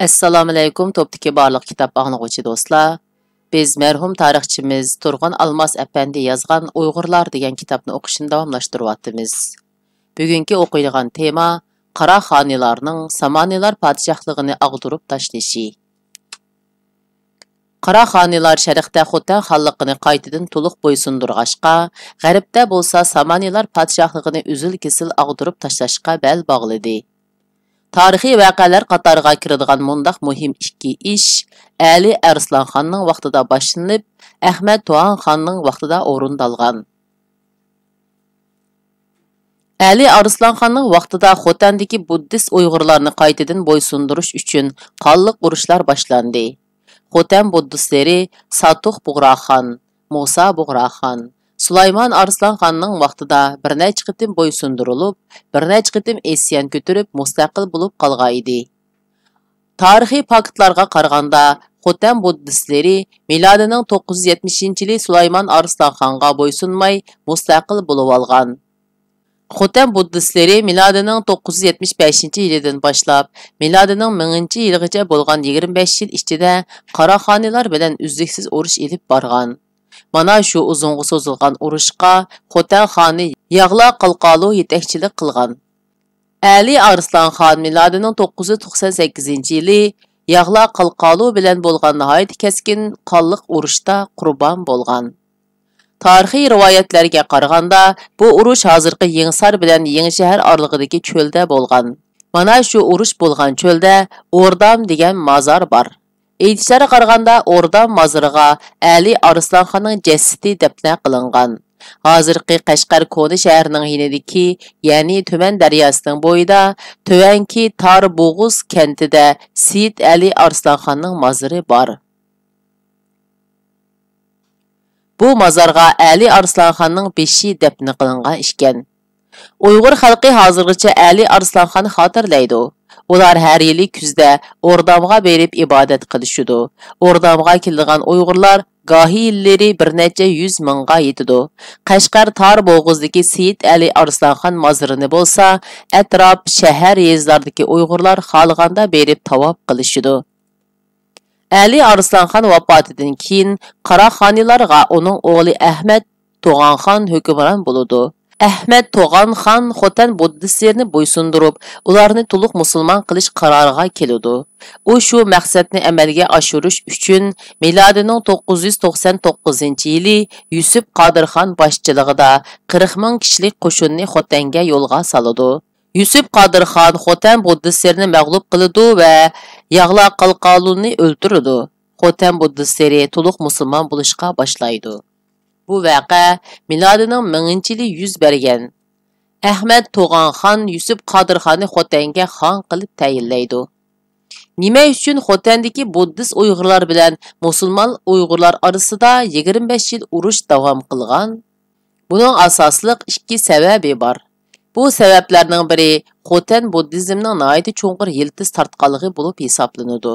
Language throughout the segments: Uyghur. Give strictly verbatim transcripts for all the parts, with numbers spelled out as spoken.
ئەسسالامۇئەلەيكۇم، توپتىكى بارلىق كىتاب ئاڭلىغۇچى دوستلار. بىز مەرھۇم تارىخچىمىز تۇرغۇن ئالماس ئەپەندى يازغان ئۇيغۇرلار دېگەن كىتابنى ئوقۇشنى داۋاملاشتۇرۇۋاتىمىز. بۈگۈنكى ئوقۇيدىغان تېما قاراخانىيلارنىڭ سامانىيلار پادىشاھلىقىنى ئاغدۇرۇپ تاشلىشى. قاراخانىيلار شەرقتە خوتەن خانلىقىنى قايتىدىن تولۇق بويسۇندۇرغاچقا، غەربتە بولسا سامانىيلار پادىشاھلىقىنى ئۈزۈل-كېسىل ئاغدۇرۇپ تاشلاشقا بەل باغلىدى. تارىخىي ۋەقەلەر قاتارىغا كىرىدىغان مۇنداق مۇھىم ئىككى ئىش ئەلى ئەرسلانخاننىڭ ۋاقتىدا باشلىنىپ، ئەخمەت توغانخاننىڭ ۋاقتىدا ئورۇندالغان. ئەلى ئارسلانخاننىڭ ۋاقتىدا خوتەندىكى بۇددىست ئۇيغۇرلارنى قايتىدىن بويسۇندۇرۇش ئۈچۈن قانلىق ئۇرۇشلار باشلاندى. خوتەن بۇددىستلىرى ساتۇق بۇغراخان، مۇسا بۇغراخان، سۇلايمان ئارسلانخاننىڭ ۋاقتىدا بىر نەچچە قېتىم بويسۇندۇرۇلۇپ، بىر نەچچە قېتىم ئىسيان كۆتۈرۈپ مۇستەقىل بولۇپ قالغان ئىدى. تارىخىي پاكىتلارغا قارىغاندا، خوتەن بۇددىستلىرى مىلادىنىڭ توققۇز يۈز يەتمىشىنچى يىلى سۇلايمان ئارسلانخانغا بويسۇنماي مۇستەقىل بولۇۋالغان. خوتەن بۇددىستلىرى مىلادىنىڭ توققۇز يۈز يەتمىش بەشىنچى يىلىدىن باشلاپ، مىلادىنىڭ مىڭىنچى يىلىغىچە بولغان يىگىرمە بەش يىل ئىچىدە قاراخانىيلار بىلەن ئۈزلۈكسىز ئۇرۇش ئېلىپ بارغان. مانا شۇ ئۇزۇنغا سوزۇلغان ئۇرۇشقا خوتەن خانى ياغلا قالقالۇ يېتەكچىلىك قىلغان. ئەلى ئارسلانخان مىلادىنىڭ توققۇز يۈز توقسان سەككىزىنچى يىلى ياغلا قالقالۇ بىلەن بولغان ناھايىتى كەسكىن قانلىق ئۇرۇشتا قۇربان بولغان. تارىخىي رىۋايەتلەرگە قارىغاندا، بۇ ئۇرۇش ھازىرقى يېڭىسار بىلەن يېڭىشەھەر ئارىلىقىدىكى چۆلدە بولغان. مانا شۇ ئۇرۇش بولغان چۆلدە ئوردام دېگەن مازار بار. ئېيتىشلارغا قارىغاندا، ئوردام مازىرىغا ئەلى ئارسلانخاننىڭ جەسىتى دەپنە قىلىنغان. ھازىرقى قەشقەر كونا شەھىرىنىڭ يېنىدىكى، يەنى تۈمەن دەرياسىنىڭ بويىدا، تۆۋەنكى تار بوغۇز كەنتىدە سېيىت ئەلى ئارسلانخاننىڭ مازىرى بار. بۇ مازارغا ئەلى ئارسلانخاننىڭ بېشى دەپنە قىلىنغان ئىكەن. ئۇيغۇر خەلقى ھازىرغىچە ئەلى ئارسلانخاننى خاتىرىلەيدۇ. ئۇلار ھەر يىلى كۈزدە ئوردامغا بېرىپ ئىبادەت قىلىشىدۇ. ئوردامغا كېلىدىغان ئۇيغۇرلار گاھى يىللىرى بىر نەچچە يۈز مىڭغا يېتىدۇ. قەشقەر تار بوغۇزدىكى سېيىت ئەلى ئارسلانخان مازىرىنى بولسا ئەتراپ شەھەر، يېزىلاردىكى ئۇيغۇرلار خالىغاندا بېرىپ تاۋاپ قىلىشىدۇ. ئەلى ئارسلانخان ۋاپاتىدىن كېيىن، قاراخانىيلارغا ئۇنىڭ ئوغلى ئەھمەد توغانخان ھۆكۈمران بولىدۇ. ئەھمەد توغانخان خوتەن بۇددىستلىرىنى بويسۇندۇرۇپ، ئۇلارنى تولۇق مۇسۇلمان قىلىش قارارىغا كېلىدۇ. ئۇ شۇ مەقسەتنى ئەمەلگە ئاشۇرۇش ئۈچۈن، مىلادىنىڭ توققۇز يۈز توقسان توققۇزىنچى يىلى يۈسۈپ قادىرخان باشچىلىقىدا قىرىق مىڭ كىشىلىك قوشۇننى خوتەنگە يولغا سالىدۇ. يۈسۈپ قادىرخان خوتەن بۇددىستلىرىنى مەغلۇپ قىلىدۇ ۋە ياغلا قالقالۇنى ئۆلتۈرىدۇ. خوتەن بۇددىستلىرى تولۇق مۇسۇلمان بولۇشقا باشلايدۇ. بۇ ۋەقە مىلادىنىڭ مىڭىنچى يىلى يۈز بەرگەن. ئەخمەت توغانخان يۈسۈپ قادىرخاننى خوتەنگە خان قىلىپ تەيىنلەيدۇ. نېمە ئۈچۈن خوتەندىكى بۇددىست ئۇيغۇرلار بىلەن مۇسۇلمان ئۇيغۇرلار ئارىسىدا يىگىرمە بەش يىل ئۇرۇش داۋام قىلغان؟ بۇنىڭ ئاساسلىق ئىككى سەۋەبى بار. بۇ سەۋەبلەرنىڭ بىرى خوتەن بۇددىزمنىڭ ناھايىتى چوڭقۇر يىلتىز تارتقانلىقى بولۇپ ھېسابلىنىدۇ.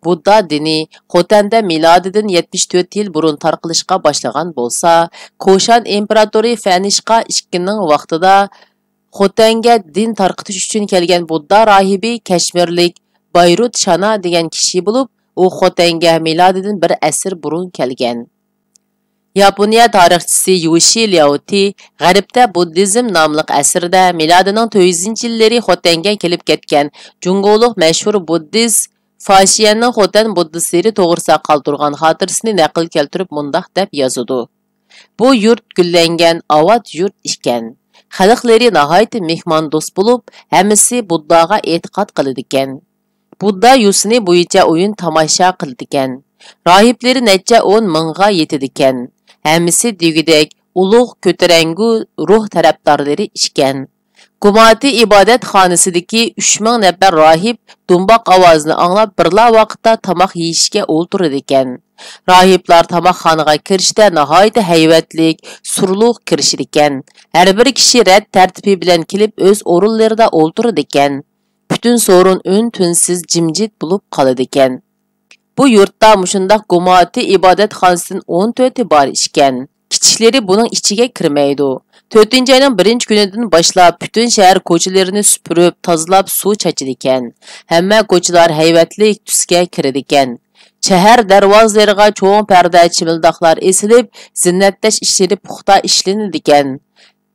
بۇددا دىنى خوتەندە مىلادىدىن يەتمىش تۆت يىل بۇرۇن تارقىلىشقا باشلىغان بولسا، كوشان ئىمپېراتورى فەنىشقا ئىككىنىڭ ۋاقتىدا خوتەنگە دىن تارقىتىش ئۈچۈن كەلگەن بۇددا راھىبى كەشمىرلىك بايرۇت شانا دېگەن كىشى بولۇپ، ئۇ خوتەنگە مىلادىدىن بىر ئەسىر بۇرۇن كەلگەن. ياپونىيە تارىخچىسى يوشى لياۋتى غەربتە بۇددىزم ناملىق ئەسىرىدە مىلادىنىڭ تۆت يۈزىنچى يىللىرى خوتەنگە كېلىپ كەتكەن جۇڭگولۇق مەشھۇر بۇددىست فاشيەننىڭ خوتەن بۇددىستلىرى توغرىسىدا قالدۇرغان خاتىرىسىنى نەقىل كەلتۈرۈپ مۇنداق دەپ يازىدۇ: بۇ يۇرت گۈللەنگەن ئاۋات يۇرت ئىكەن. خەلقلىرى ناھايىتى مېھماندوست بولۇپ، ھەممىسى بۇدداغا ئېتىقاد قىلىدىكەن. بۇددا يوسۇنى بويىچە ئويۇن تاماشا قىلىدىكەن. راھىبلىرى نەچچە ئون مىڭغا يېتىدىكەن. ھەممىسى دېگۈدەك ئۇلۇغ، كۆتۈرەڭگۈ روھ تەرەپدارلىرى ئىكەن. گۇماتى ئىبادەتخانىسىدىكى ئۈچ مىڭ نەپەر راھىب دۇمباق ئاۋازىنى ئاڭلاپ، بىرلا ۋاقىتتا تاماق يېيىشكە ئولتۇرىدىكەن. راھىبلار تاماقخانىغا كىرىشتە ناھايىتى ھەيۋەتلىك، سۇرلۇق كىرىشىدىكەن. ھەر بىر كىشى رەت تەرتىپى بىلەن كېلىپ، ئۆز ئورۇنلىرىدا ئولتۇرىدىكەن. پۈتۈن سورۇن ئۈن-تىنسىز جىمجىت بولۇپ قالىدىكەن. بۇ يۇرتتا مۇشۇنداق گۇماتى ئىبادەتخانىسىدىن ئون تۆتى بار ئىكەن. كىچىكلىرى بۇنىڭ ئىچىگە كىرمەيدۇ. تۆتىنچى ئاينىڭ بىرىنچى كۈنىدىن باشلاپ پۈتۈن شەھەر كوچىلىرىنى سۈپۈرۈپ، تازىلاپ، سۇ چاچىدىكەن. ھەممە كوچىلار ھەيۋەتلىك تۈسكە كىرىدىكەن. شەھەر دەرۋازىلىرىغا چوڭ پەردە چىمىلداقلار ئېسىلىپ، زىننەتلەش ئىشلىرى پۇختا ئىشلىنىدىكەن.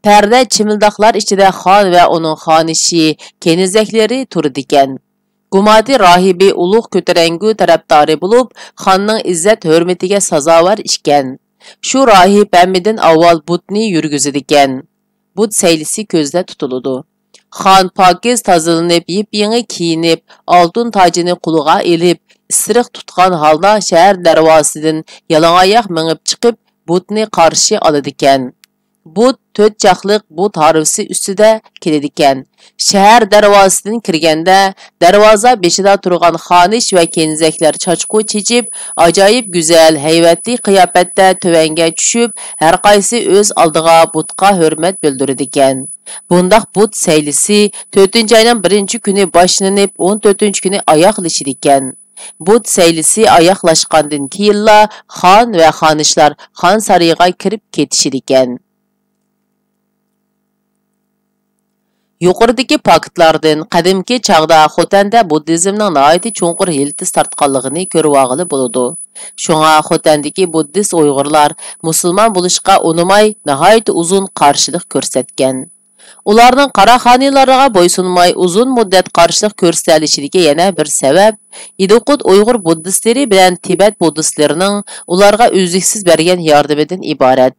پەردە چىمىلداقلار ئىچىدە خان ۋە ئۇنىڭ خانىشى، كېنىزەكلىرى تۇرىدىكەن. گۇماتى راھىبى ئۇلۇغ كۆتۈرەڭگۈ تەرەپدارى بولۇپ، خاننىڭ ئىززەت-ھۆرمىتىگە سازاۋەر ئىكەن. شۇ راھىب ھەممىدىن ئاۋۋال بۇتنى يۈرگۈزىدىكەن. بۇت سەيلىسى كۆزدە تۇتۇلىدۇ. خان پاكىز تازىلىنىپ، يېپيېڭى كىيىنىپ، ئالتۇن تاجىنى قولىغا ئېلىپ، ئىسرىق تۇتقان ھالدا شەھەر دەرۋازىسىدىن يالىڭاياق مېڭىپ چىقىپ، بۇتنى قارشى ئالىدىكەن. بۇت تۆت چاقلىق بۇت ھارۋىسى ئۈستىدە كېلىدىكەن. شەھەر دەرۋازىسىدىن كىرگەندە، دەرۋازا بېشىدا تۇرغان خانىش ۋە كېنىزەكلەر چاچقۇ چېچىپ، ئاجايىپ گۈزەل، ھەيۋەتلىك قىياپەتتە تۆۋەنگە چۈشۈپ، ھەرقايسى ئۆز ئالدىغا بۇتقا ھۆرمەت بىلدۈرىدىكەن. بۇنداق بۇت سەيلىسى تۆتىنچى ئاينىڭ بىرىنچى كۈنى باشلىنىپ، ئون تۆتىنچى كۈنى ئاياغلىشىدىكەن. بۇت سەيلىسى ئاياغلاشقاندىن كېيىنلا خان ۋە خانىشلار خان سارىيىغا كىرىپ كېتىشىدىكەن. يۇقىرىدىكى پاكىتلاردىن قەدىمكى چاغدا خوتەندە بۇددىزمنىڭ ناھايىتى چوڭقۇر يىلتىز تارتقانلىقىنى كۆرۈۋالغىلى بولىدۇ. شۇڭا خوتەندىكى بۇددىست ئۇيغۇرلار مۇسۇلمان بولۇشقا ئۇنىماي، ناھايىتى ئۇزۇن قارشىلىق كۆرسەتكەن. ئۇلارنىڭ قاراخانىيلارغا بويسۇنماي ئۇزۇن مۇددەت قارشىلىق كۆرسىتەلىشىدىكى يەنە بىر سەۋەب، ئىدىقۇت ئۇيغۇر بۇددىستلىرى بىلەن تىبەت بۇددىستلىرىنىڭ ئۇلارغا ئۈزلۈكسىز بەرگەن ياردىمىدىن ئىبارەت.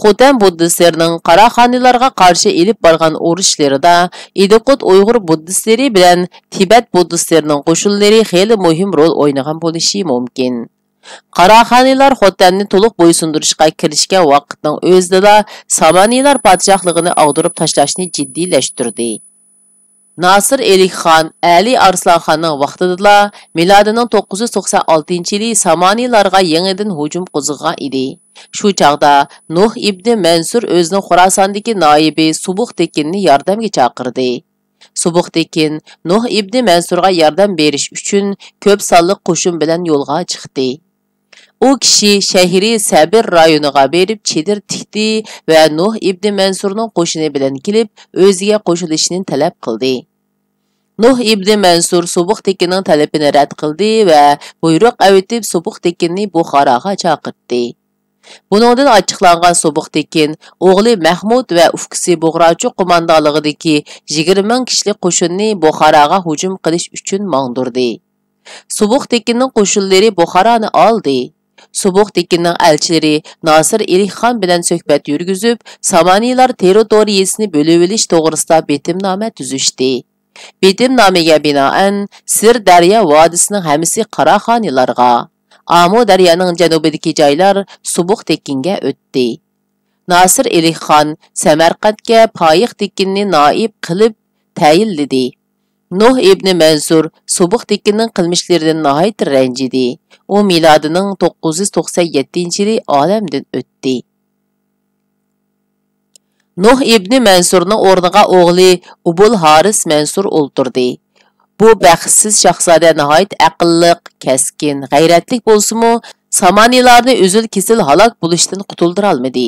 خوتەن بۇددىستلىرىنىڭ قاراخانىيلارغا قارشى ئېلىپ بارغان ئۇرۇشلىرىدا ئىدىقۇت ئۇيغۇر بۇددىستلىرى بىلەن تىبەت بۇددىستلىرىنىڭ قوشۇنلىرى خېلى مۇھىم رول ئوينىغان بولۇشى مۇمكىن. قاراخانىيلار خوتەننى تولۇق بويسۇندۇرۇشقا كىرىشكەن ۋاقىتنىڭ ئۆزىدىلا سامانىيلار پادىشاھلىقىنى ئاغدۇرۇپ تاشلاشنى جىددىيلەشتۈردى. ناسىر ئېلىخان، ئەلى ئارسلانخاننىڭ ۋاقتىدىلا، مىلادىنىڭ توققۇز يۈز توقسان ئالتىنچى يىلى سامانىيلارغا يېڭىدىن ھۇجۇم قوزغىغان ئىدى. شۇ چاغدا نۇھ ئىبنى مەنسۇر ئۆزىنىڭ خوراساندىكى نايىبى سۇبۇقتېكىننى ياردەمگە چاقىردى. سۇبۇقتېكىن نۇھ ئىبنى مەنسۇرغا ياردەم بېرىش ئۈچۈن كۆپ سانلىق قوشۇن بىلەن يولغا چىقتى. ئۇ كىشى شەھىرى سەبىر رايونىغا بېرىپ چېدىر تىكتى ۋە نۇھ ئىبنى مەنسۇرنىڭ قوشۇنى بىلەن كېلىپ، ئۆزىگە قوشۇلۇشىنى تەلەپ قىلدى. نۇھ ئىبنى مەنسۇر سۇبۇقتېكىننىڭ تەلىپىنى رەت قىلدى ۋە بۇيرۇق ئەۋېتىپ، سۇبۇقتېكىننى بۇخاراغا چاقىرتتى. بۇنىڭدىن ئاچچىقلانغان سۇبۇقتېكىن ئوغلى مەھمۇد ۋە ئۇكىسى بۇغراچۇق قوماندانلىقىدىكى يىگىرمە مىڭ كىشىلىك قوشۇننى بۇخاراغا ھۇجۇم قىلىش ئۈچۈن ماڭدۇردى. سۇبۇقتېكىننىڭ قوشۇنلىرى بۇخارانى ئالدى. سۇبۇقتېكىننىڭ ئەلچىلىرى ناسىر ئېلىخان بىلەن سۆھبەت يۈرگۈزۈپ، سامانىيلار تېررىتورىيىسىنى بۆلۈۋېلىش توغرىسىدا بېتىمنامە تۈزۈشتى. بېتىمنامىگە بىنائەن، سىر دەريا ۋادىسىنىڭ ھەممىسى قاراخانىيلارغا، ئامۇ دەريانىڭ جەنۇبىدىكى جايلار سۇبۇقتېكىنگە ئۆتتى. ناسىر ئېلىخان سەمەرقەنتكە پايىقتېكىننى نائىب قىلىپ تەيىنلىدى. نۇھ ئىبنى مەنسۇر سۇبۇقتېكىننىڭ قىلمىشلىرىدىن ناھايىتى رەنجىدى. ئۇ مىلادىنىڭ توققۇز يۈز توقسان يەتتىنچى يىلى ئالەمدىن ئۆتتى. نۇھ ئىبنى مەنسۇرنىڭ ئورنىغا ئوغلى ئۇبۇل ھارىس مەنسۇر ئولتۇردى. بۇ بەختسىز شاھزادە ناھايىتى ئەقىللىق، كەسكىن، غەيرەتلىك بولسىمۇ، سامانىيلارنى ئۈزۈل-كېسىل ھالاك بولۇشتىن قۇتۇلدۇرالمىدى.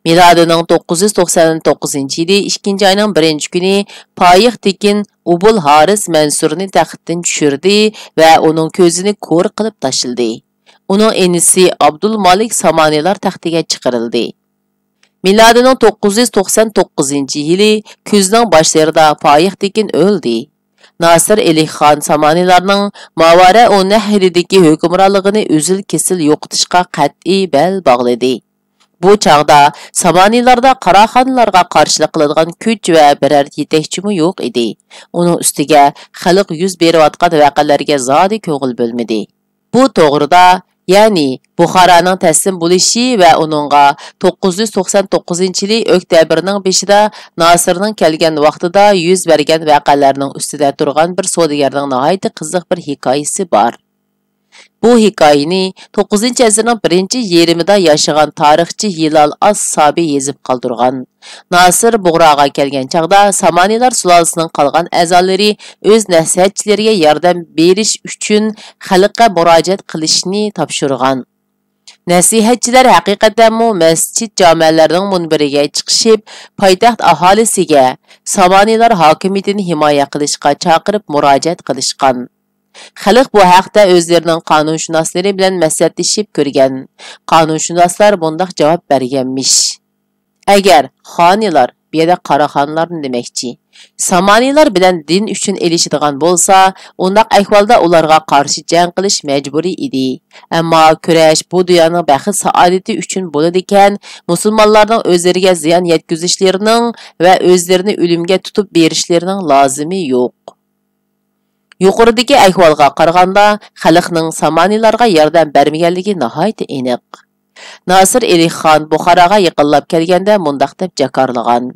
مىلادىنىڭ توققۇز يۈز توقسان توققۇزىنچى يىلى ئىككىنچى ئاينىڭ بىرىنچى كۈنى پايىق تېكىن ئۇبۇل ھارىس مەنسۇرنى تەختتىن چۈشۈردى ۋە ئۇنىڭ كۆزىنى كور قىلىپ تاشلىدى. ئۇنىڭ ئىنىسى ئابدۇلمالىك سامانىيلار تەختىگە چىقىرىلدى. مىلادىنىڭ توققۇز يۈز توقسان توققۇزىنچى يىلى كۈزنىڭ باشلىرىدا پايىق تېكىن ئۆلدى. ناسىر ئېلىخان سامانىيلارنىڭ ماۋارەئۇنەھرىدىكى ھۆكۈمرانلىقىنى ئۈزۈل-كېسىل يوقىتىشقا قەتئىي بەل باغلىدى. بۇ چاغدا سامانىيلاردا قاراخانىيلارغا قارشىلىق قىلىدىغان كۈچ ۋە بىرەر يېتەكچىمۇ يوق ئىدى. ئۇنىڭ ئۈستىگە خەلق يۈز بېرىۋاتقان ۋەقەلەرگە زادى كۆڭۈل بۆلمىدى. بۇ توغرىدا، يەنى بۇخارانىڭ تەسلىم بولۇشى ۋە ئۇنىڭغا توققۇز يۈز توقسان توققۇزىنچى يىلى ئۆكتەبىرنىڭ بېشىدا ناسىرنىڭ كەلگەن ۋاقتىدا يۈز بەرگەن ۋەقەلەرنىڭ ئۈستىدە تۇرغان بىر سودىگەرنىڭ ناھايىتى قىزىق بىر ھېكايىسى بار. بۇ ھېكايىنى توققۇزىنچى ئەسىرنىڭ بىرىنچى يېرىمىدا ياشىغان تارىخچى ھىلال ئاس سابى يېزىپ قالدۇرغان. ناسىر بۇغراغا كەلگەن چاغدا سامانىيلار سۇلالىسىنىڭ قالغان ئەزالىرى ئۆز نەسىھەتچىلىرىگە ياردەم بېرىش ئۈچۈن خەلققە مۇراجىئەت قىلىشنى تاپشۇرغان. نەسىھەتچىلەر ھەقىقەتەنمۇ مەسچىت جامەلەرنىڭ مۇنبىرىگە چىقىشىپ، پايتەخت ئاھالىسىگە سامانىلار ھاكىمىيىتىنى ھىمايە قىلىشقا چاقىرىپ مۇراجىئەت قىلىشقان. خەلق بۇ ھەقتە ئۆزلىرىنىڭ قانۇنشۇناسلىرى بىلەن مەسلىھەتلىشىپ كۆرگەن. قانۇنشۇناسلار مۇنداق جاۋاب بەرگەنمىش: ئەگەر خانىلار، بۇ يەردە قاراخانىلارنى دېمەكچى، سامانىلار بىلەن دىن ئۈچۈن ئېلىشىدىغان بولسا، ئۇنداق ئەھۋالدا ئۇلارغا قارشى جەڭ قىلىش مەجبۇرىي ئىدى. ئەمما كۈرەش بۇ دۇنيانىڭ بەخت-سائادىتى ئۈچۈن بولىدىكەن، مۇسۇلمانلارنىڭ ئۆزلىرىگە زىيان يەتكۈزۈشلىرىنىڭ ۋە ئۆزلىرىنى ئۆلۈمگە تۇتۇپ بېرىشلىرىنىڭ لازىمى يوق. يۇقىرىدىكى ئەھۋالغا قارىغاندا، خەلقنىڭ سامانىلارغا ياردەم بەرمىگەنلىكى ناھايىتى ئېنىق. ناسىر ئېلى خان بۇخاراغا يېقىنلاپ كەلگەندە مۇنداق دەپ جاكارلىغان: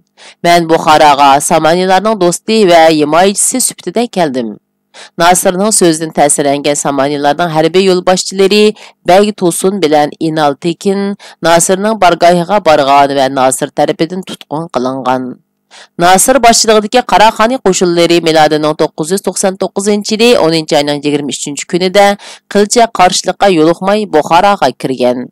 «مەن بۇخاراغا سامانىلارنىڭ دوستى ۋە ھىمايىچىسى سۈپىتىدە كەلدىم.» ناسىرنىڭ سۆزىدىن تەسىرلەنگەن سامانىلارنىڭ ھەربىي يولباشچىلىرى بەگ توسۇن بىلەن ئىنال تېكىن ناسىرنىڭ بارگاھىغا بارغان ۋە ناسىر تەرىپىدىن تۇتقۇن قىلىنغان. ناسىر باشچىلىقىدىكى قاراخانى قوشۇنلىرى مىلادىنىڭ توققۇز يۈز توقسان توققۇزىنچى يىلى ئونىنچى ئاينىڭ يىگىرمە ئۈچىنچى كۈنىدە قىلچە قارشىلىققا يولۇقماي بۇخاراغا كىرگەن.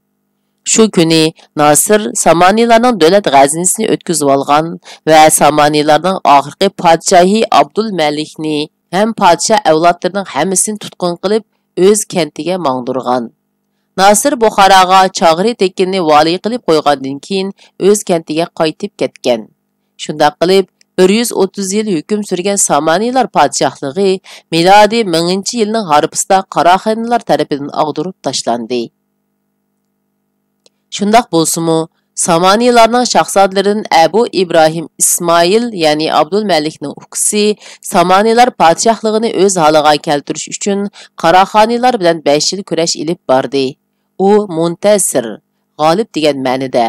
شۇ كۈنى ناسىر سامانىلارنىڭ دۆلەت خەزىنىسىنى ئۆتكۈزۈۋالغان ۋە سامانىلارنىڭ ئاخىرقى پادىشاھى ئابدۇلمەلىكنى ھەم پادىشاھ ئەۋلادلىرىنىڭ ھەممىسىنى تۇتقۇن قىلىپ، ئۆز كەنتىگە ماڭدۇرغان. ناسىر بۇخاراغا چاغرى تېكىننى ۋالىي قىلىپ قويغاندىن كېيىن، ئۆز كەنتىگە قايتىپ كەتكەن. شۇنداق قىلىپ، بىر يۈز ئوتتۇز يىل ھۆكۈم سۈرگەن سامانىلار پادىشاھلىقى مىلادىي مىڭىنچى يىلنىڭ ھارپىسىدا قاراخانىيلار تەرىپىدىن ئاغدۇرۇپ تاشلاندى. شۇنداق بولسىمۇ، سامانىلارنىڭ شاھزادىلىرىدىن ئەبۇ ئىبراھىم ئىسمائىل، يەنى ئابدۇلمەلىكنىڭ ئۇكىسى، سامانىلار پادىشاھلىقىنى ئۆز ھالىغا كەلتۈرۈش ئۈچۈن قاراخانىيلار بىلەن بەش يىل كۈرەش ئېلىپ باردى. ئۇ مۇنتەسىر، غالىب دېگەن مەنىدە،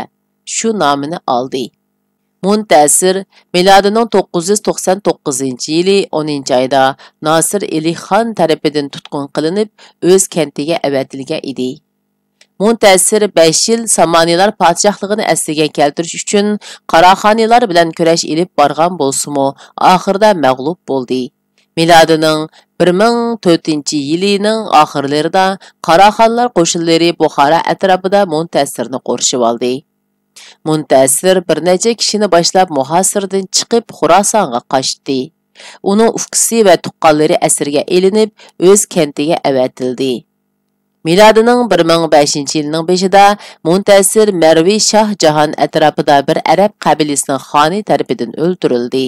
شۇ نامىنى ئالدى. مۇنتەسىر مىلادىنىڭ توققۇز يۈز توقسان توققۇزىنچى يىلى ئونىنچى ئايدا ناسىر ئېلى خان تەرىپىدىن تۇتقۇن قىلىنىپ، ئۆز كەنتىگە ئەۋەتىلگەن ئىدى. مۇنتەسىر بەش يىل سامانىلار پادىشاھلىقىنى ئەسلىگە كەلتۈرۈش ئۈچۈن قاراخانىيلار بىلەن كۈرەش ئېلىپ بارغان بولسىمۇ، ئاخىرىدا مەغلۇپ بولدى. مىلادىنىڭ بىر مىڭ تۆتىنچى يىلىنىڭ ئاخىرلىرىدا قاراخانلار قوشۇنلىرى بۇخارا ئەتراپىدا مۇنتەسىرنى قورشىۋالدى. مۇنتەسىر بىر نەچچە كىشىنى باشلاپ مۇھاسىرىدىن چىقىپ خوراسانغا قاچتى. ئۇنىڭ ئۇكىسى ۋە تۇغقانلىرى ئەسىرگە ئېلىنىپ، ئۆز كەنتىگە ئەۋەتىلدى. مىلادىنىڭ بىر مىڭ بەشىنچى يىلىنىڭ بېشىدا مۇنتەسىر مەرۋى شاھ جاھان ئەتراپىدا بىر ئەرەب قەبىلىسىنىڭ خانى تەرىپىدىن ئۆلتۈرۈلدى.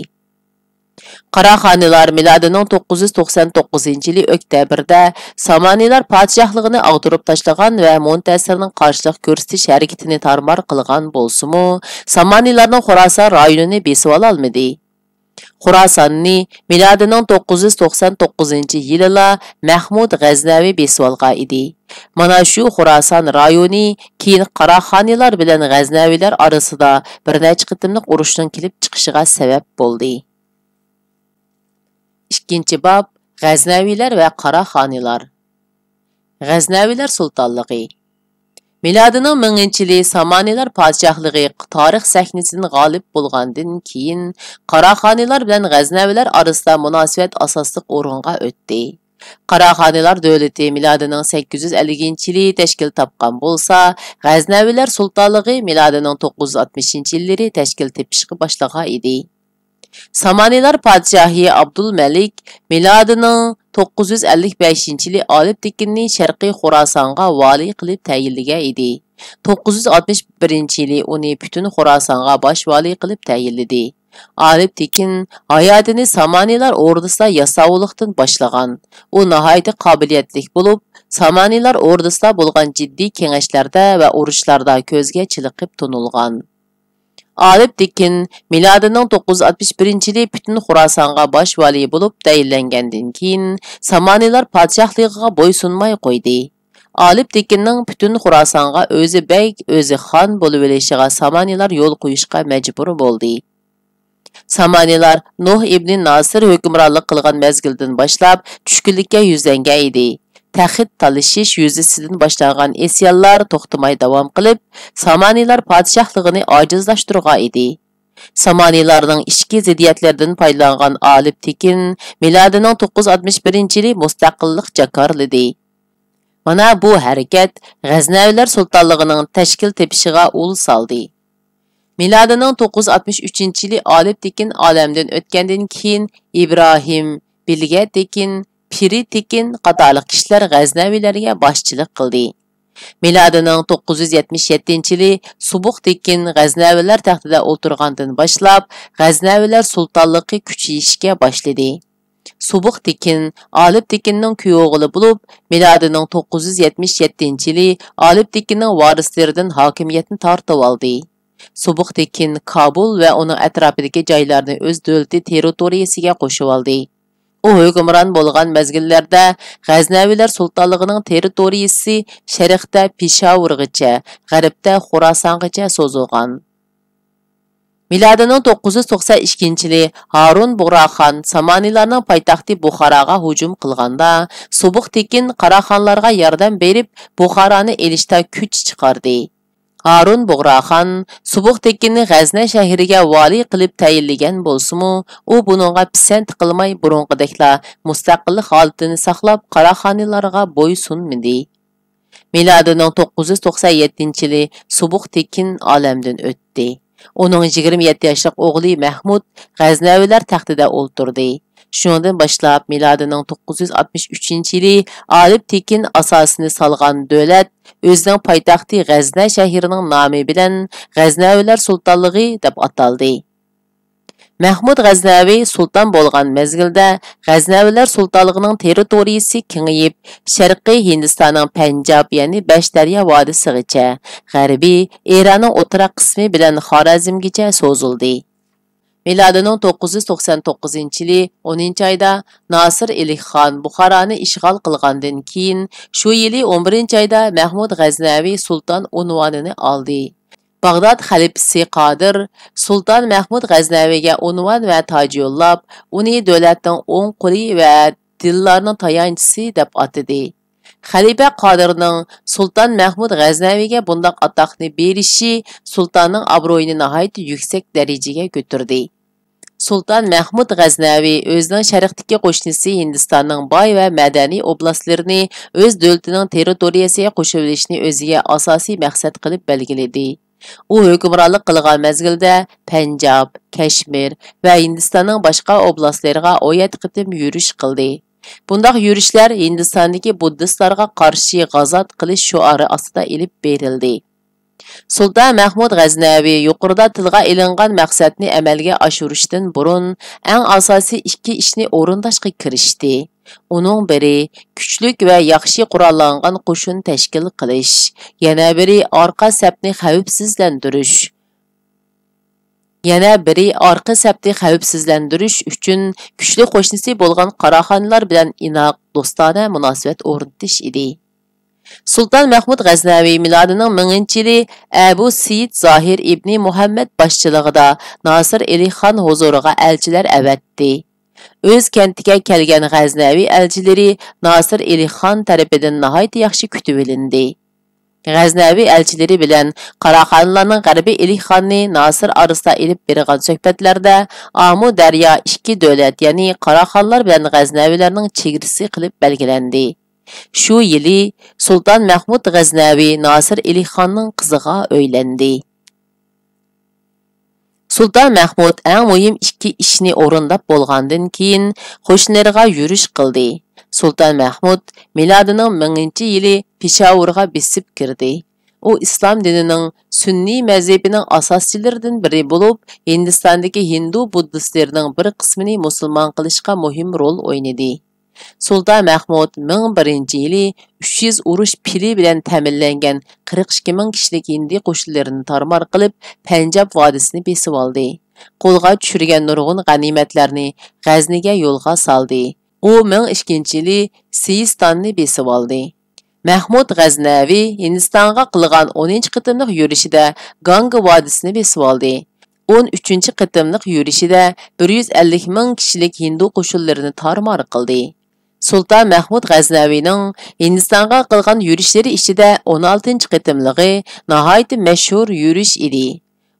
قاراخانىيلار مىلادىنىڭ توققۇز يۈز توقسان توققۇزىنچى يىلى ئۆكتەبىردە سامانىيلار پادىشاھلىقىنى ئاغدۇرۇپ تاشلىغان ۋە مۇنتەسىرنىڭ قارشىلىق كۆرسىتىش ھەرىكىتىنى تارمار قىلغان بولسىمۇ، سامانىيلارنىڭ خوراسان رايونىنى بېسىۋالالمىدى. خوراساننى مىلادىنىڭ توققۇز يۈز توقسان توققۇزىنچى يىلىلا مەھمۇد غەزنەۋى بېسىۋالغان ئىدى. مانا شۇ خوراسان رايونى كېيىن قاراخانىيلار بىلەن غەزنەۋىلەر ئارىسىدا بىر نەچچە قېتىملىق ئۇرۇشنىڭ كېلىپ چىقىشىغا سەۋەب بولدى. ئىككىنچى باب، غەزنەۋىلەر ۋە قاراخانىيلار. غەزنەۋىلەر سۇلتانلىقى. مىلادىنىڭ مىڭىنچى يىلى سامانىيلار پادىشاھلىقى تارىخ سەھنىسىدىن غالىپ بولغاندىن كېيىن، قاراخانىيلار بىلەن غەزنەۋىلەر ئارىسىدا مۇناسىۋەت ئاساسلىق ئورۇنغا ئۆتتى. قاراخانىيلار دۆلىتى مىلادىنىڭ سەككىز يۈز ئەللىكىنچى يىلى تەشكىل تاپقان بولسا، غەزنەۋىلەر سۇلتانلىقى مىلادىنىڭ توققۇز يۈز ئاتمىشىنچى يىللىرى تەشكىل تېپىشقا باشلىغان ئىدى. سامانىيلار پادىشاھى ئابدۇلمەلىك مىلادىنىڭ توققۇز يۈز ئەللىك بەشىنچى يىلى ئالىپ تېكىننى شەرقىي خوراسانغا ۋالىي قىلىپ تەيىنلىگەن ئىدى. توققۇز يۈز ئاتمىش بىرىنچى يىلى ئۇنى پۈتۈن خوراسانغا باش ۋالىي قىلىپ تەيىنلىدى. ئالىپ تېكىن ھاياتىنى سامانىيلار ئوردىسىدا ياساۋۇللۇقتىن باشلىغان. ئۇ ناھايىتى قابىلىيەتلىك بولۇپ، سامانىيلار ئوردىسىدا بولغان جىددىي كېڭەشلەردە ۋە ئۇرۇشلاردا كۆزگە چېلىقىپ تونۇلغان. ئالىپ تېكىن مىلادىنىڭ توققۇز يۈز ئاتمىش بىرىنچى يىلى پۈتۈن خوراسانغا باش ۋالىي بولۇپ تەيىنلەنگەندىن كېيىن، سامانىيلار پادىشاھلىقىغا بويسۇنماي قويدى. ئالىپ تېكىننىڭ پۈتۈن خوراسانغا ئۆزى بەگ، ئۆزى خان بولۇۋېلىشىغا سامانىيلار يول قويۇشقا مەجبۇر بولدى. سامانىيلار نۇھ ئىبنى ناسىر ھۆكۈمرانلىق قىلغان مەزگىلدىن باشلاپ چۈشكۈنلۈككە يۈزلەنگەن ئىدى. تەخت تالىشىش يۈزىسىدىن باشلانغان ئىسيانلار توختىماي داۋام قىلىپ، سامانىيلار پادىشاھلىقىنى ئاجىزلاشتۇرغان ئىدى. سامانىيلارنىڭ ئىچكى زىددىيەتلىرىدىن پايدىلانغان ئالىپ تېكىن مىلادىنىڭ توققۇز يۈز ئاتمىش بىرىنچى يىلى مۇستەقىللىق جاكارلىدى. مانا بۇ ھەرىكەت غەزنەۋىلەر سۇلتانلىقىنىڭ تەشكىل تېپىشىغا ئۇل سالدى. مىلادىنىڭ توققۇز يۈز ئاتمىش ئۈچىنچى يىلى ئالىپ تېكىن ئالەمدىن ئۆتكەندىن كېيىن، ئىبراھىم، بىلگە تېكىن، پىرى تېكىن قاتارلىق كىشىلەر غەزنەۋىلەرگە باشچىلىق قىلدى. مىلادىنىڭ توققۇز يۈز يەتمىش يەتتىنچى يىلى سۇبۇق تېكىن غەزنەۋىلەر تەختىدە ئولتۇرغاندىن باشلاپ، غەزنەۋىلەر سۇلتانلىقى كۈچىيىشكە باشلىدى. سۇبۇق تېكىن ئالىپ تېكىننىڭ كۈيئوغلى بولۇپ، مىلادىنىڭ توققۇز يۈز يەتمىش يەتتىنچى يىلى ئالىپ تېكىننىڭ ۋارىسلىرىدىن ھاكىمىيەتنى تارتىۋالدى. سۇبۇق تېكىن كابۇل ۋە ئۇنىڭ ئەتراپىدىكى جايلارنى ئۆز دۆلىتى تېررىتورىيىسىگە قوشۇۋالدى. ئۇ ھۆكۈمران بولغان مەزگىللەردە غەزنەۋىلەر سۇلتانلىقىنىڭ تېررىتورىيىسى شەرقتە پېشاۋۇرغىچە، غەربتە خوراسانغىچە سوزۇلغان. مىلادىنىڭ توققۇز يۈز توقسان ئىككىنچى يىلى ھارۇن بۇغراخان سامانىلارنىڭ پايتەختى بۇخاراغا ھۇجۇم قىلغاندا، سۇبۇق تېكىن قاراخانلارغا ياردەم بېرىپ، بۇخارانى ئېلىشتا كۈچ چىقاردى. ھارۇن بۇغراخان سۇبۇق تېكىننى غەزنە شەھىرىگە ۋالىي قىلىپ تەيىنلىگەن بولسىمۇ، ئۇ بۇنىڭغا پىسەنت قىلماي، بۇرۇنقىدەكلا مۇستەقىللىق ھالىتىنى ساقلاپ، قاراخانىلارغا بويسۇنمىدى. مىلادىنىڭ توققۇز يۈز توقسان يەتتىنچى يىلى سۇبۇق تېكىن ئالەمدىن ئۆتتى. ئۇنىڭ يىگىرمە يەتتە ياشلىق ئوغلى مەھمۇد غەزنەۋىلەر تەختىدە ئولتۇردى. شۇنىڭدىن باشلاپ، مىلادىنىڭ توققۇز يۈز ئاتمىش ئۈچىنچى يىلى ئالىپ تېكىن ئاساسىنى سالغان دۆلەت ئۆزىنىڭ پايتەختى غەزنە شەھىرىنىڭ نامى بىلەن غەزنەۋىلەر سۇلتانلىقى دەپ ئاتالدى. مەھمۇد غەزنەۋى سۇلتان بولغان مەزگىلدە غەزنەۋىلەر سۇلتانلىقىنىڭ تېررىتورىيىسى كېڭىيىپ، شەرقىي ھىندىستاننىڭ پەنجاب، يەنى بەش دەريا ۋادىسىغىچە، غەربىي ئىراننىڭ ئوتتۇرا قىسمى بىلەن خارەزمگىچە سوزۇلدى. مىلادىنىڭ توققۇز يۈز توقسان توققۇزىنچى يىلى ئونىنچى ئايدا ناسىر ئىلىخان بۇخارانى ئىشغال قىلغاندىن كېيىن، شۇ يىلى ئون بىرىنچى ئايدا مەھمۇد غەزنەۋى سۇلتان ئۇنۋانىنى ئالدى. باغداد خەلىپىسى قادىر سۇلتان مەھمۇد غەزنەۋىگە ئۇنۋان ۋە تاج يوللاپ، ئۇنى دۆلەتنىڭ ئوڭ قولى ۋە دىللارنىڭ تايانچىسى دەپ ئاتىدى. خەلىپە قادىرنىڭ سۇلتان مەھمۇد غەزنەۋىگە بۇنداق ئاتاقنى بېرىشى سۇلتاننىڭ ئابرۇيىنى ناھايىتى يۈكسەك دەرىجىگە كۆتۈردى. سۇلتان مەھمۇد غەزنەۋى ئۆزىنىڭ شەرقتىكى قوشنىسى ھىندىستاننىڭ باي ۋە مەدەنىي ئوبلاستلىرىنى ئۆز دۆلىتىنىڭ تېررىتورىيەسىگە قوشۇۋېلىشنى ئۆزىگە ئاساسىي مەقسەت قىلىپ بەلگىلىدى. ئۇ ھۆكۈمرانلىق قىلغان مەزگىلدە پەنجاب، كەشمىر ۋە ھىندىستاننىڭ باشقا ئوبلاستلىرىغا ئون يەتتە قېتىم يۈرۈش قىلدى. بۇنداق يۈرۈشلەر ھىندىستاندىكى بۇددىستلارغا قارشى غازات قىلىش شوئارى ئاستىدا ئېلىپ بېرىلدى. سۇلتان مەھمۇد غەزنەۋى يۇقىرىدا تىلغا ئېلىنغان مەقسەتنى ئەمەلگە ئاشۇرۇشتىن بۇرۇن، ئەڭ ئاساسىي ئىككى ئىشنى ئورۇنداشقا كىرىشتى. ئۇنىڭ بىرى، كۈچلۈك ۋە ياخشى قوراللانغان قوشۇن تەشكىل قىلىش، يەنە بىرى، ئارقا سەپنى خەۋپسىزلەندۈرۈش. يەنە بىرى، ئارقا سەپنى خەۋپسىزلەندۈرۈش ئۈچۈن كۈچلۈك قوشنىسى بولغان قاراخانلار بىلەن ئىناق، دوستانە مۇناسىۋەت ئورنىتىش ئىدى. سۇلتان مەھمۇد غەزنەۋى مىلادىنىڭ مىڭىنچى يىلى ئەبۇ سېيىد زاھىر ئىبنى مۇھەممەد باشچىلىقىدا ناسىر ئېلىخان ھۇزۇرىغا ئەلچىلەر ئەۋەتتى. ئۆز كەنتىگە كەلگەن غەزنەۋى ئەلچىلىرى ناسىر ئېلىخان تەرىپىدىن ناھايىتى ياخشى كۈتۈۋېلىندى. غەزنەۋى ئەلچىلىرى بىلەن قاراخانلارنىڭ غەربىي ئېلىخانى ناسىر ئارىسىدا ئېلىپ بېرىلغان سۆھبەتلەردە ئامۇ دەريا ئىككى دۆلەت، يەنى قاراخانلار بىلەن غەزنەۋىلەرنىڭ چېگرىسى قىلىپ بەلگىلەندى. شۇ يىلى سۇلتان مەھمۇد غەزنەۋى ناسىر ئېلىخاننىڭ قىزىغا ئۆيلەندى. سۇلتان مەھمۇد ئەڭ مۇھىم ئىككى ئىشنى ئورۇنداپ بولغاندىن كېيىن، قوشنىلىرىغا يۈرۈش قىلدى. سۇلتان مەھمۇد مىلادىنىڭ مىڭىنچى يىلى پېشاۋۇرغا بېسىپ كىردى. ئۇ ئىسلام دىنىنىڭ سۈننىي مەزھىپىنىڭ ئاساسچىلىرىدىن بىرى بولۇپ، ھىندىستاندىكى ھىندۇ بۇددىستلىرىنىڭ بىر قىسمىنى مۇسۇلمان قىلىشقا مۇھىم رول ئوينىدى. سۇلتان مەھمۇد مىڭ بىرىنچى يىلى ئۈچ يۈز ئۇرۇش پىلى بىلەن تەمىنلەنگەن قىرىق ئىككى مىڭ كىشىلىك ھىندى قوشۇنلىرىنى تارمار قىلىپ، پەنجاب ۋادىسىنى بېسىۋالدى. قولغا چۈشۈرگەن نۇرغۇن غەنىيمەتلەرنى غەزنىگە يولغا سالدى. ئۇ مىڭ ئىككىنچى يىلى سىيىستاننى بېسىۋالدى. مەھمۇد غەزنەۋى ھىندىستانغا قىلغان ئونىنچى قېتىملىق يۈرۈشىدە گانگا ۋادىسىنى بېسىۋالدى. ئون ئۈچىنچى قېتىملىق يۈرۈشىدە بىر يۈز ئەللىك مىڭ كىشىلىك ھىندۇ قوشۇنلىرىنى تارمار قىلدى. سۇلتان مەھمۇد غەزنەۋىنىڭ ھىندىستانغا قىلغان يۈرۈشلىرى ئىچىدە ئون ئالتىنچى قېتىملىقى ناھايىتى مەشھۇر يۈرۈش ئىدى.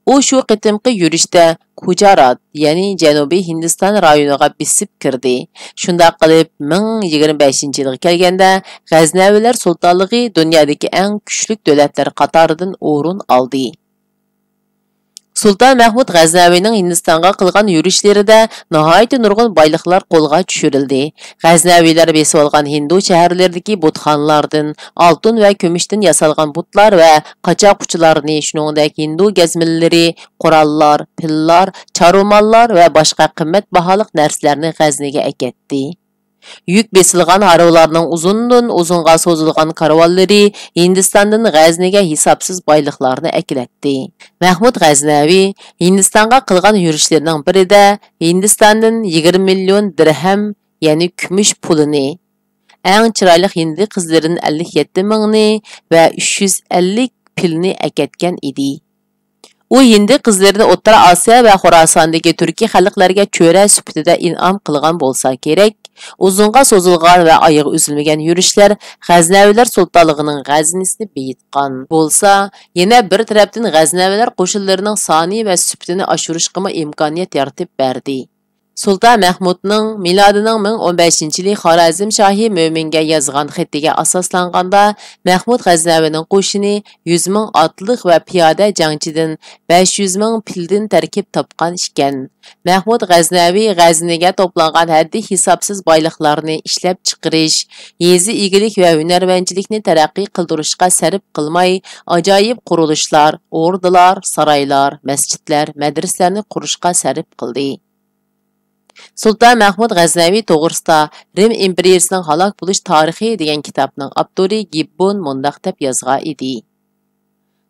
ئۇ شۇ قېتىمقى يۈرۈشتە كۇجارات، يەنى جەنۇبىي ھىندىستان رايونىغا بېسىپ كىردى. شۇنداق قىلىپ، مىڭ يىگىرمە بەشىنچى يىلغا كەلگەندە، غەزنەۋىلەر سۇلتانلىقى دۇنيادىكى ئەڭ كۈچلۈك دۆلەتلەر قاتارىدىن ئورۇن ئالدى. سۇلتان مەھمۇد غەزنەۋىنىڭ ھىندىستانغا قىلغان يۈرۈشلىرىدە ناھايىتى نۇرغۇن بايلىقلار قولغا چۈشۈرۈلدى. غەزنەۋىلەر بېسىۋالغان ھىندۇ شەھەرلىرىدىكى بۇتخانىلاردىن ئالتۇن ۋە كۈمۈشتىن ياسالغان بۇتلار ۋە قاچا-قۇچىلارنى، شۇنىڭدەك ھىندۇ گەزمىلىرى، قوراللار، پىللار، چارۋىماللار ۋە باشقا قىممەت باھالىق نەرسىلەرنى غەزنىگە ئەكەتتى. يۈك بېسىلغان ھارۋىلارنىڭ ئۇزۇندىن ئۇزۇنغا سوزۇلغان كارۋانلىرى ھىندىستاندىن غەزنىگە ھېسابسىز بايلىقلارنى ئەكېلەتتى. مەھمۇد غەزنەۋى ھىندىستانغا قىلغان يۈرۈشلىرىنىڭ بىرىدە ھىندىستاندىن يىگىرمە مىليون دىرھەم، يەنى كۈمۈش پۇلىنى، ئەڭ چىرايلىق ھىندى قىزلىرىدىن ئەللىك يەتتە مىڭنى ۋە ئۈچ يۈز ئەللىك پىلنى ئەكەتكەن ئىدى. ئۇ ھىندى قىزلىرىنى ئوتتۇرا ئاسىيا ۋە خوراساندىكى تۈركىي خەلقلەرگە چۆرە سۈپىتىدە ئىنئام قىلغان بولسا كېرەك، ئۇزۇنغا سوزۇلغان ۋە ئايىغى ئۈزۈلمىگەن يۈرۈشلەر غەزنەۋىلەر سۇلتانلىقىنىڭ غەزىنىسىنى بېيىتقان بولسا، يەنە بىر تەرەپتىن غەزنەۋىلەر قوشۇنلىرىنىڭ سانى ۋە سۈپىتىنى ئاشۇرۇشقىمۇ ئىمكانىيەت يارىتىپ بەردى. سۇلتان مەھمۇدنىڭ مىلادىنىڭ مىڭ ئون بەشىنچى يىلى خارەزم شاھى مۆمىنگە يازغان خېتىگە ئاساسلانغاندا، مەھمۇد غەزنەۋىنىڭ قوشۇنى يۈز مىڭ ئاتلىق ۋە پىيادە جەڭچىدىن بەش يۈز مىڭ پىلدىن تەركىب تاپقان ئىكەن. مەھمۇد غەزنەۋى غەزنىگە توپلانغان ھەددى ھېسابسىز بايلىقلارنى ئىشلەپچىقىرىش، يېزا ئىگىلىك ۋە ھۈنەرۋەنچىلىكنى تەرەققىي قىلدۇرۇشقا سەرپ قىلماي، ئاجايىپ قۇرۇلۇشلار، ئوردىلار، سارايلار، مەسچىتلەر، مەدرىسىلەرنى قۇرۇشقا سەرپ قىلدى. سۇلتان مەھمۇد غەزنەۋى توغرىسىدا رىم ئىمپېرىيىسىنىڭ ھالاك بولۇش تارىخى دېگەن كىتابنىڭ ئاپتورى گىببون مۇنداق دەپ يازغان ئىدى: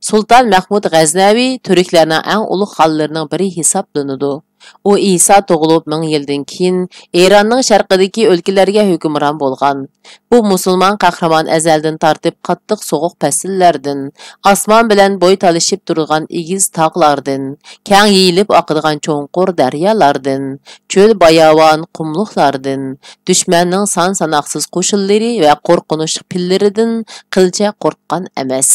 سۇلتان مەھمۇد غەزنەۋى تۈركلەرنىڭ ئەڭ ئۇلۇغ خانلىرىنىڭ بىرى ھېسابلىنىدۇ. ئۇ ئىسا تۇغۇلۇپ مىڭ يىلدىن كېيىن ئىراننىڭ شەرقىدىكى ئۆلكىلەرگە ھۆكۈمران بولغان. بۇ مۇسۇلمان قەھرىمان ئەزەلدىن تارتىپ قاتتىق سوغۇق پەسىللەردىن، ئاسمان بىلەن بوي تالىشىپ تۇرىدىغان ئېگىز تاغلاردىن، كەڭ يېيىلىپ ئاقىدىغان چوڭقۇر دەريالاردىن، چۆل باياۋان، قۇملۇقلاردىن، دۈشمەننىڭ سان-ساناقسىز قوشۇنلىرى ۋە قورقۇنچلۇق پىللىرىدىن قىلچە قورققان ئەمەس.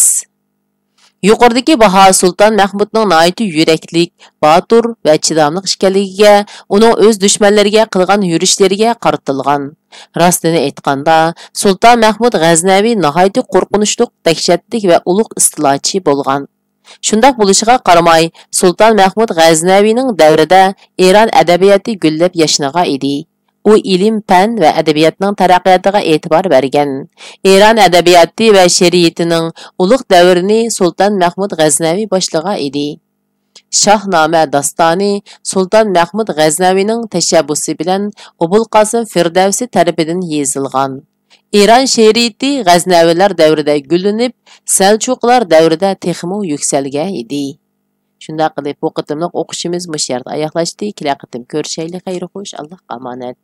يۇقىرىدىكى باھا سۇلتان مەھمۇدنىڭ ناھايىتى يۈرەكلىك، باتۇر ۋە چىداملىق ئىكەنلىكىگە، ئۇنىڭ ئۆز دۈشمەنلىرىگە قىلغان يۈرۈشلىرىگە قارىتىلغان. راستىنى ئېيتقاندا، سۇلتان مەھمۇد غەزنەۋى ناھايىتى قورقۇنچلۇق، دەھشەتلىك ۋە ئۇلۇغ ئىستىلاچى بولغان. شۇنداق بولۇشىغا قارىماي، سۇلتان مەھمۇد غەزنەۋىنىڭ دەۋرىدە ئىران ئەدەبىياتى گۈللەپ ياشنىغان ئىدى. ئۇ ئىلىم-پەن ۋە ئەدەبىياتنىڭ تەرەققىياتىغا ئېتىبار بەرگەن. ئىران ئەدەبىياتى ۋە شېئىرىيىتىنىڭ ئۇلۇغ دەۋرىنى سۇلتان مەھمۇد غەزنەۋى باشلىغان ئىدى. شاھنامە داستانى سۇلتان مەھمۇد غەزنەۋىنىڭ تەشەببۇسى بىلەن ئوبۇلقاسىم فىردەۋسى تەرىپىدىن يېزىلغان. ئىران شېئىرىيىتى غەزنەۋىلەر دەۋرىدە گۈللىنىپ، سەلچۇقلار دەۋرىدە تېخىمۇ يۈكسەلگەن ئىدى. شۇنداق قىلىپ، بۇ قېتىملىق ئوقۇشىمىز مۇشۇ يەردە ئاياغلاشتى. كېلەر قېتىم كۆرۈشەيلى. خەير خوش، ئاللاھقا ئامانەت.